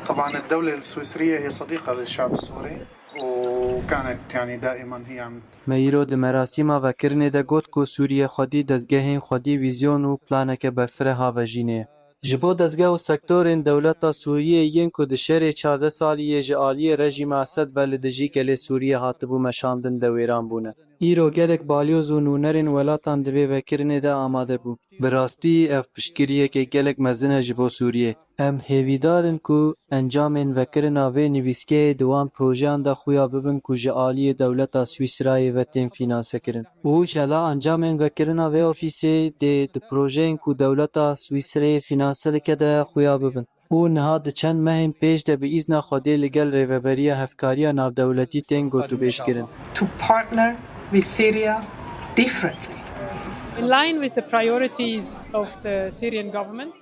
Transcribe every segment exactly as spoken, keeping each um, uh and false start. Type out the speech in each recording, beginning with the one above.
طبعا الدولة السويسرية هي صديقة للشعب السوري، وكانت يعني دائما هي عم Me îro di merasîma vekirinê de got ku Sûriye xwedî dezgehên xwedî, vîzyon û planeke berfireh a vejînê ye. Ji bo dezgeh û sektorên dewleta Sûriyê yên ku di şerê çardeh salî yê ji aliyê rejîma Esed ve li dijî gelê Sûriyê hatibû meşandin de wêran bûne. Îro gelek balyoz û nûnerên welatan di vê vekirinê de amade bûn. Bi rastî ev piştgiriyeke gelek mezin e ji bo Sûriyê. Em hêvîdar in ku encamên vekirina vê nivîskeyê di wan projeyan de xuya bibin ku ji aliyê dewleta Swîsrayê ve tên fînansekirin. Û jela encamên vekirina vê ofîsê dê di projeyên ku dewleta Swîsreyê fînanse dike de xuya bibin. Û niha di çend mehên pêş de bi îzna Xwedê li gel Rêveberiya Hevkariya Navdewletî tên gotûbêjkirin. To partner with Syria differently. In line with the priorities of the Syrian government,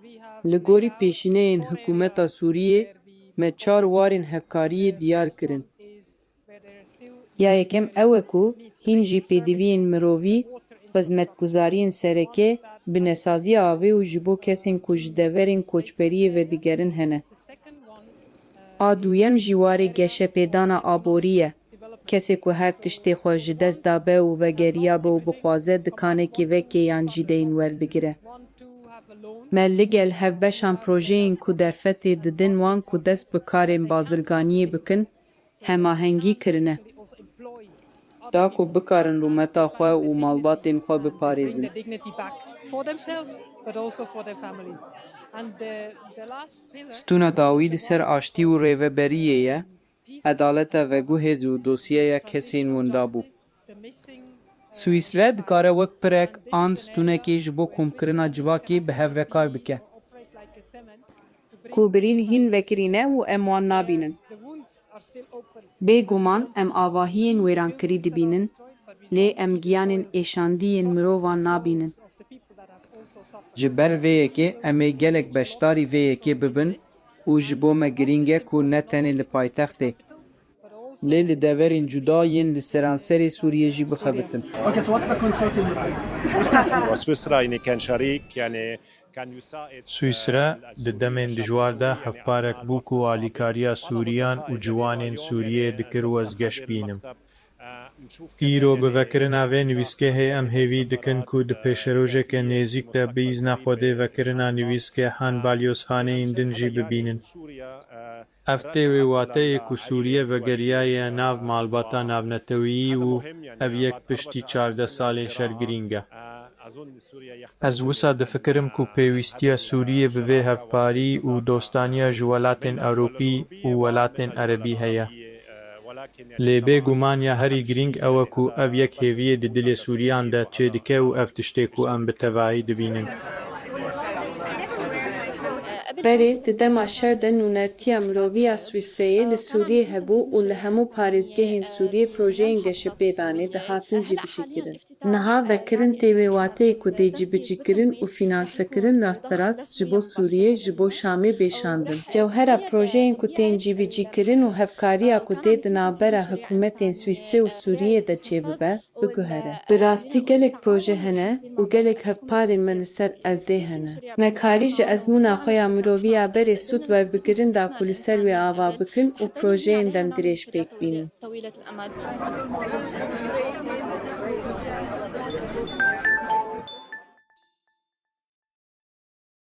we have Li gorî pêşîneyên hikûmeta Sûriyê, me çar warên hevkariyê diyar kirin. Ya yekem ew e ku hîn jî pêdiviyên mirovî, xizmetguzariyên sereke, binesaziya avê û ji bo kesên ku ji deverên koçberiyê vedigerin hene. A duyem jî warê geşepêdana aborî ye. Kesê ku her tiştê xwe ji dest dabe û vegeriyabe û bixwaze dikanekê veke yan jî deyn werbigire. Me li gel hevbeşan projeyên ku derfetê didin wan ku dest bi karên bazirganiyê bikin, hemahengî kirine. Da ku bikarin rûmeta xwe û malbatên xwe biparêzin. Their dignity back for themselves, but also for their families. And the, the last pillar Stûna dawî li ser aştî û rêveberiyê ye. Edaleta veguhêz û dosyeya kesên winda bû. Swîsre dikare wek pirek an stûnekê ji bo komkirina civakê bi hev re kar bike. Ku birîn hîn vekirî ne û em wan nabînin. Bêguman em avahiyên wêrankirî dibînin, lê em giyanên êşandî yên mirovan nabînin. Ji ber vê yekê em ê gelek beşdarî vê yekê bibin û ji bo me girîng e ku ne tenê li paytextê, lê li deverên cuda yên li seranserê Sûriyê jî bixebitin. وسويسرا يعني كان شريك يعني كان يساعد Swîsre di demên dijwar de hevparek bû ku alîkariya Sûriyan û ciwanên Sûriyê dikir û ez geş bînim. Îro bi vekirina vê nivîskehê em hêvî dikin ku di pêşerojeke nêzîk de bi îzna Xwedê vekirina nivîskeh an balyozxaneyên din jî bibînin. Ev tê wê wateyê ku Sûriye vegeriyaye nav malbata navneteweyî û ev yek piştî çardeh salên şer girîng e. Ez wisa difikirim ku pêwîstiya Sûriyê bi vê hevparî û dostaniya ji welatên Ewropî û welatên Erebî heye. Lê bêguman ya herî girîng ew e ku ev yek hêviyê di dilê Sûriyan de çêdike û ev tiştê ku em bi tevahî dibînin. Berê, di dema şer de nûnertiya mirovî ya Swîsreyê li Sûriyê hebû û li hemû parêzgehên Sûriyê projeyên geşepêdanê dihatin cîbicîkirin. Niha vekirin tê wê wateyê ku dê cîbicîkirin û fînansekirin rasterast ji bo Sûriyê, ji bo Şamê bê şandin. Cewhera projeyên ku tên cîbicîkirin û hevkariya ku dê di navbera hikûmetên Swîsrê û Sûriyê de çêbibe, biguhere. Bi rastî gelek proje hene û gelek hevparên me li ser erdê hene. Me karî ji ezmûna xwe ya mirovî ya berê sûd werbigirin da ku li ser wê ava bikin û projeyên demdirêj pêk bînin.